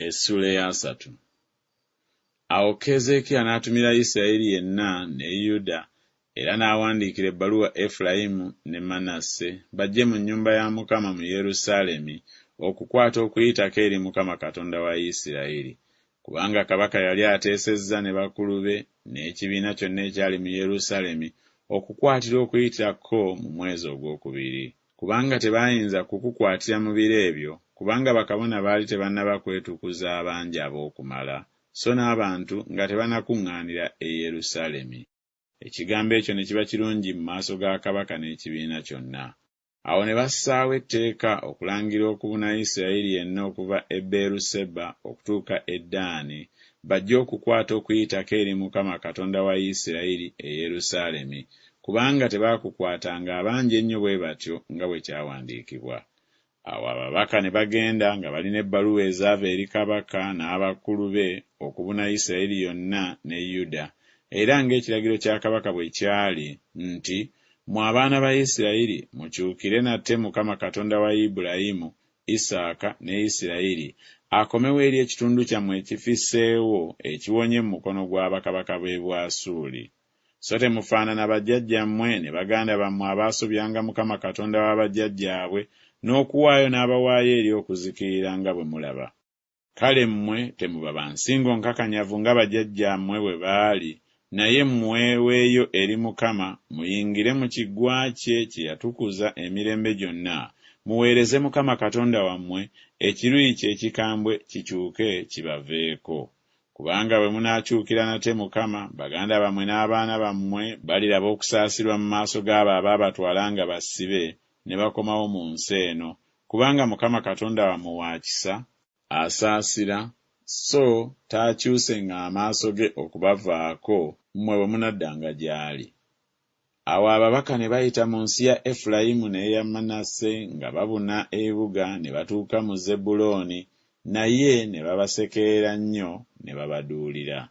Essuula ey'asatu. Awo Keezeekiya n'atumira Isirayiri yenna ne Yuda era n'awandiikira ebbaluwa Efulayimu ne Manase bajje mu nnyumba ya Mukama mu Yerusaalemi okukwata Okuyitako eri Mukama Katonda wa Isirayiri, kubanga kabaka yali ateesezza ne bakulu be n'ekibiina kyonna ekyali mu Yerusaalemi okukwatira Okuyitako mu mwezi ogw'okubiri. Kubanga tebaayinza kukukwatira mu biro ebyo, kubanga bakabona baali tebannaba kwetukuza abangi ab'okumala, so n'abantu nga tebanakuŋŋaanira e Yerusaalemi. Ekigambo ekyo ne kiba kirungi mu maaso ga kabaka n'ekibiina kyonna. Awo ne bassaawo etteeka okulangira okubuna Isirayiri yenna okuva e Beeruseba okutuuka e Ddaani, bajje okukwata Okuyitako eri Mukama Katonda wa Isirayiri e Yerusaalemi, kubanga tebaakukwatanga abangi ennyo bwe batyo nga bwe kyawandiikibwa. Awo ababaka ne bagenda nga balina ebbaluwa ezaava eri kabaka n'abakulu be okubuna Isirayiri yonna ne Yuda, era ng'ekiragiro kya kabaka bwe kyali nti Mmwe abaana ba Isirayiri, mukyukire nate Mukama Katonda wa Ibulayimu, Isaaka, ne Isirayiri, akomewo eri ekitundu kyammwe ekifisseewo ekiwonye mu mukono gwa bakabaka b'e Bwasuuli. So temufaanana bajjajjammwe ne baganda bammwe abaasobyanga Mukama Katonda wa bajjajjaabwe n'okuwaayo n'abawaayo eri okuzikirira nga bwe mulaba. Kale mmwe temuba ba nsingo nkakanyavu nga bajjajjammwe bwe baali, naye mweweeyo eri Mukama, muyingire mu Kiggwa kye kye yatukuza emirembe gyonna, muweereze Mukama Katonda wammwe, ekiruyi kye ekikambwe kikyuke kibaveeko. Kubanga bwe munaakyukira nate Mukama, baganda bammwe n'abaana bammwe baliraba okusaasirwa mu maaso g'abo abaabatwala nga basibe ne bakomawo mu nsi eno, kubanga Mukama Katonda wammwe wa kisa, asaasira, so taakyusenga amaaso ge okubavaako, mmwe bwe munaddanga gy'ali. Awo ababaka ne bayita mu nsi ya Efulayimu n'eya Manase nga babuna ebibuga ne batuuka mu Zebbulooni, naye ne babasekerera nnyo ne babaduulira.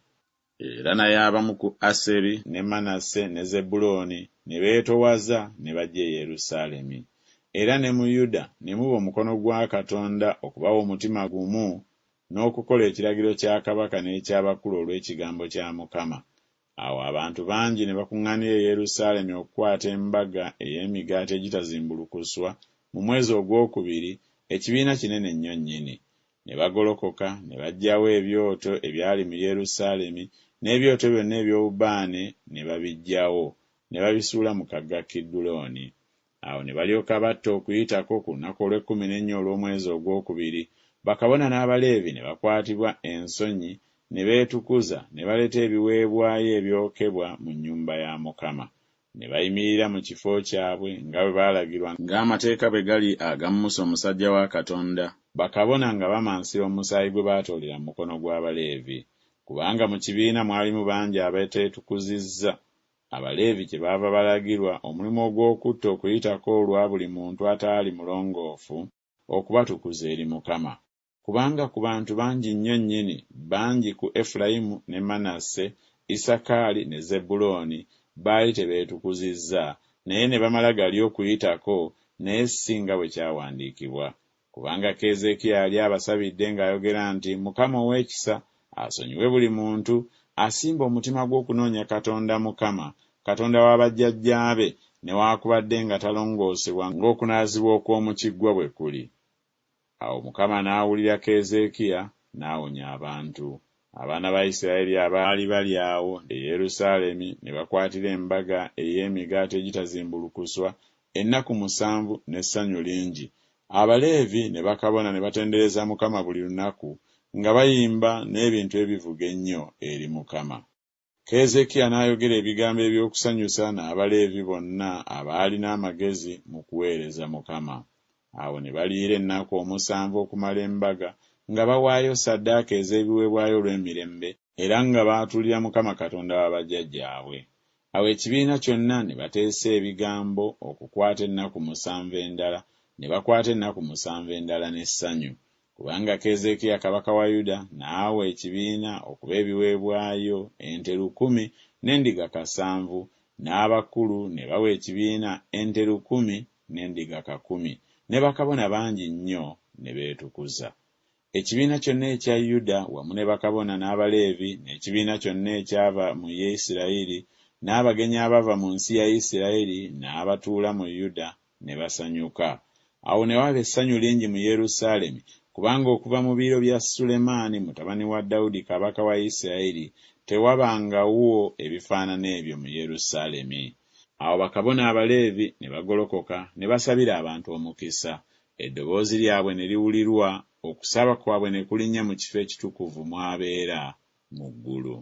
Era naye abamu ku Aseri ne Manase ne Zebbulooni ne beetowaza ne bajja e Yerusaalemi. Era ne mu Yuda ne muba omukono gwa Katonda okubawa omutima gumu n'okukola ekiragiro kya kabaka n'eky'abakulu olw'ekigambo kya Mukama. Awo abantu bangi ne bakuŋŋaanira e Yerusaalemi okukwata embaga ey'Emigaati Egitazimbulukuswa mu mwezi ogwokubiri, ekibiina kinene nnyo nnyini. Ne bagolokoka ne baggyawo ebyoto ebyali mu Yerusaalemi, n'ebyoto byonna eby'obubaane ne babiggyawo, ne babisuula mu kagga Kidulooni. Awo ne balyoka batta Okuyitako ku lunaku olw'ekkumi n'ennya olw'omwezi ogwokubiri, bakabona n'Abaleevi ne bakwatibwa ensonyi ne beetukuza ne baleeta ebiweebwayo ebyokebwa mu nnyumba ya Mukama. Ne bayimirira mu kifo kyabwe nga bwe baalagirwa ng'amateeka bwe gali aga Musa omusajja wa Katonda, bakabona nga bamansira omusaayi gwe baatoolera mu mukono gw'Abaleevi, kubanga mu kibiina mwalimu bangi abateetukuzizza. Abaleevi kyebaava balagirwa omulimu ogw'okutta Okuyitako olwa buli muntu ataali mulongoofu, okubatukuza eri Mukama. Kubanga ku bantu bangi nnyo nnyini, bangi ku Efulayimu ne Manase, Isakaali ne Zebbulooni, baali tebeetukuzizza, naye ne bamala galya Okuyitako, naye si nga bwe kyawandiikibwa. Kubanga Keezeekiya yali abasabidde ng'ayogera nti Mukama ow'ekisa asonyiwe buli muntu asimba omutima gwe okunoonya Katonda Mukama, Katonda wa bajjajjaabe, newaakubadde nga talongoosebwa ng'okunaazibwa okw'omu Kiggwa bwe kuli. Awo Mukama n'awulira Keezeekiya, n'awonya abantu. Abaana ba Isiraeri abaali bali awo e Yerusaalemi ne bakwatira embaga ey'Emigaati Egitazimbulukuswa ennaku musanvu n'essanyu lingi, Abaleevi ne bakabona ne batendereza Mukama buli lunaku nga bayimba n'ebintu ebivuga ennyo eri Mukama. Keezeekiya n'ayogera ebigambo eby'okusanyusa n'Abaleevi bonna abaalina amagezi mu kuweereza Mukama. Awo ne baliira ennaku omusanvu okumala embaga nga bawaayo ssaddaaka ez'ebiweebwayo olw'emirembe era nga baatulira Mukama Katonda wa bajjajjaabwe. Awo ekibiina kyonna ne bateesa ebigambo okukwata ennaku musanvu endala, ne bakwata ennaku musanvu endala n'essanyu. Kubanga Keezeekiya kabaka wa Yuda n'awa ekibiina okuba ebiweebwayo ente lukumi n'endiga kasanvu, n'abakulu ne bawa ekibiina ente lukumi n'endiga kakumi, ne bakabona bangi nnyo ne beetukuza. Ekibiina kyonna ekya Yuda wamu ne bakabona n'Abaleevi n'ekibiina kyonna ekyava mu Isirayiri n'abagenyi abava mu nsi ya Isirayiri n'abatuula mu Yuda ne basanyuka. Awo ne waba essanyu lingi mu Yerusaalemi kubanga okuva mu biro bya Sulemaani mutabani wa Dawudi kabaka wa Isirayiri tewabangawo ebifaanana ebyo mu Yerusaalemi. Awo bakabona Abaleevi ne bagolokoka ne basabira abantu omukisa, eddoboozi lyabwe ne liwulirwa, okusaba kwabwe ne kulinnya mu kifo ekitukuvu mw'abeera, mu ggulu.